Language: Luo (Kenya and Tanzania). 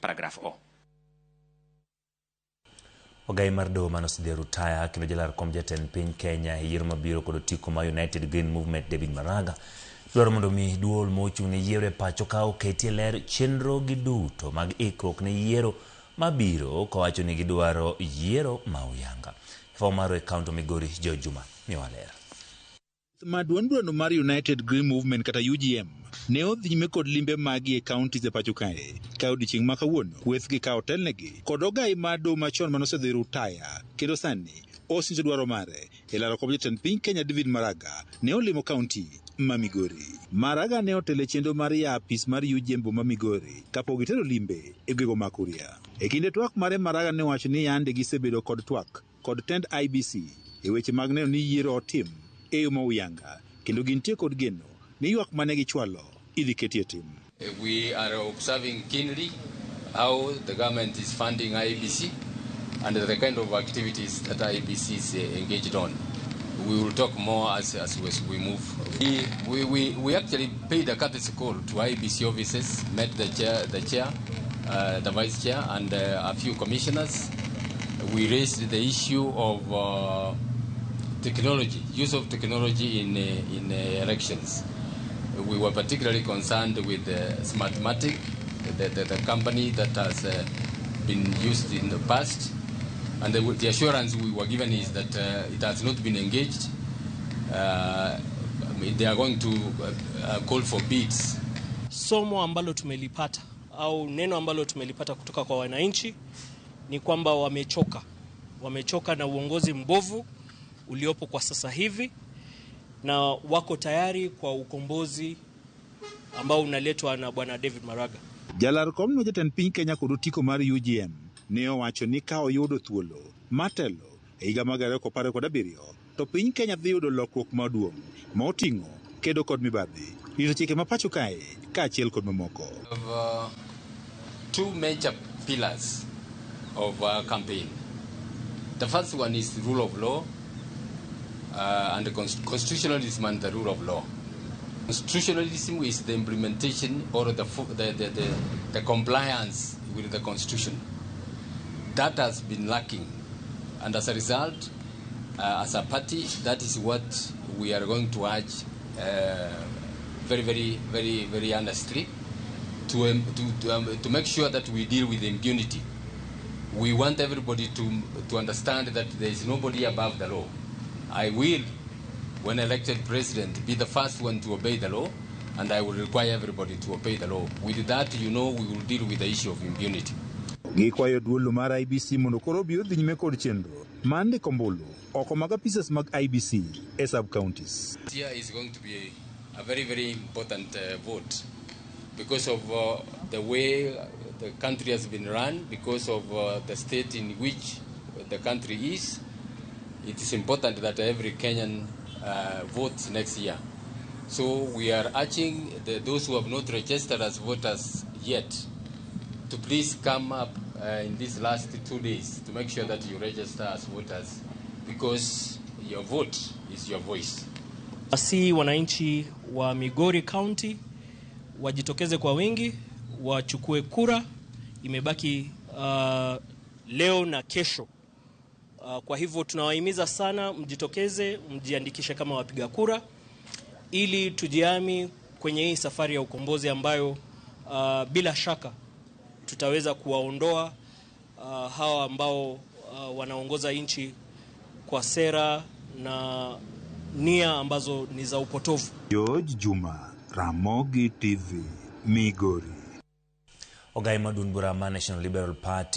Paragraph O. Ogai mar doho mane osedhi e rutaya kendo jalar kom jatend piny Kenya e yiero mabiro kod otiko mar United Green Movement David Maraga dwaro mondo mi duol mochung' ne yiero e pacho ka oketie ler chenro gi duto mag ikruok ne yiero mabiro kowacho ni gidwaro yiero ma oyanga. Fwambo marwa e kaunti Migori George Juma miwa ler. Ma duond burano mar United Green Movement kata UGM ne odhi nyime kod limbe magi e counties e pacho kae. Ka odiochieng' ma kawuono, kwethgi ka otelnegi kod ogai mar doho machon manosedhi rutaya kendo sani osinjo dwaro mare e laro kom jatend piny Kenya David Maraga ne olimo kaunti ma Migori. Maraga ne otelo e chenro mar ya apis mar UGM boma Migori kapok gitero limbe e gwego ma Kuria. E kinde twak mare Maraga ne owacho ni yande gisebedo kod twak kod tend IEBC e weche mag neno ni yiero otim e yo ma uyanga kendo gintie kod geno ni ywak mane gichwalo idhi ketie tim. We are observing keenly how the government is funding IEBC and the kind of activities that IEBC is engaged on. We will talk more as we move. We actually paid a courtesy call to IEBC offices, met the chair, the vice chair, and a few commissioners. We raised the issue of technology, use of technology in elections. We were particularly concerned with Smartmatic, the company that has been used in the past. And the assurance we were given is that it has not been engaged. They are going to call for bids. Somo ambalo tumelipata au neno ambalo tumelipata kutoka kwa wananchi ni kwamba wamechoka, wamechoka na uongozi mbovu uliopo kwa sasa hivi na wako tayari kwa ukombozi ambao unaletwa na Bwana David Maraga. Jalar komno jatend piny Kenya kod otiko mar UGM ne owacho ni ka oyudo thuolo mar telo e higa mag 2017 to piny Kenya dhi yudo lokruok maduong' ma oting'o kedo kod mibadhi, rito chike ma pacho kae kaachiel kod mamoko. Of two major pillars of our campaign. The first one is the rule of law and the constitutionalism and the rule of law. Constitutionalism is the implementation or the compliance with the constitution. That has been lacking. And as a result, as a party, that is what we are going to urge very, very, very, very earnestly to make sure that we deal with impunity. We want everybody to understand that there is nobody above the law. I will, when elected president, be the first one to obey the law, and I will require everybody to obey the law. With that, we will deal with the issue of impunity. Gikwayo duolo mar IEBC mondo koro obi odhi nyime kod chenro mar ndiko ombulu oko mag apisas mag IEBC e sub counties. This year is going to be a very, very important vote because of the way the country has been run, because of the state in which the country is. It is important that every Kenyan votes next year. So we are urging those who have not registered as voters yet to please come up in these last 2 days to make sure that you register as voters, because your vote is your voice. Wasihi wananchi wa Migori County wajitokeze kwa wingi wachukue kura. Imebaki leo na kesho. Kwa hivyo tunawahimiza sana mjitokeze, mjiandikishe kama wapiga kura ili tujihami kwenye hii safari ya ukombozi ambayo bila shaka tutaweza kuwaondoa hawa ambao wanaongoza nchi kwa sera na nia ambazo ni za upotovu. George Juma, Ramogi TV, Migori. Ogai ma duond bura mar National Liberal Party.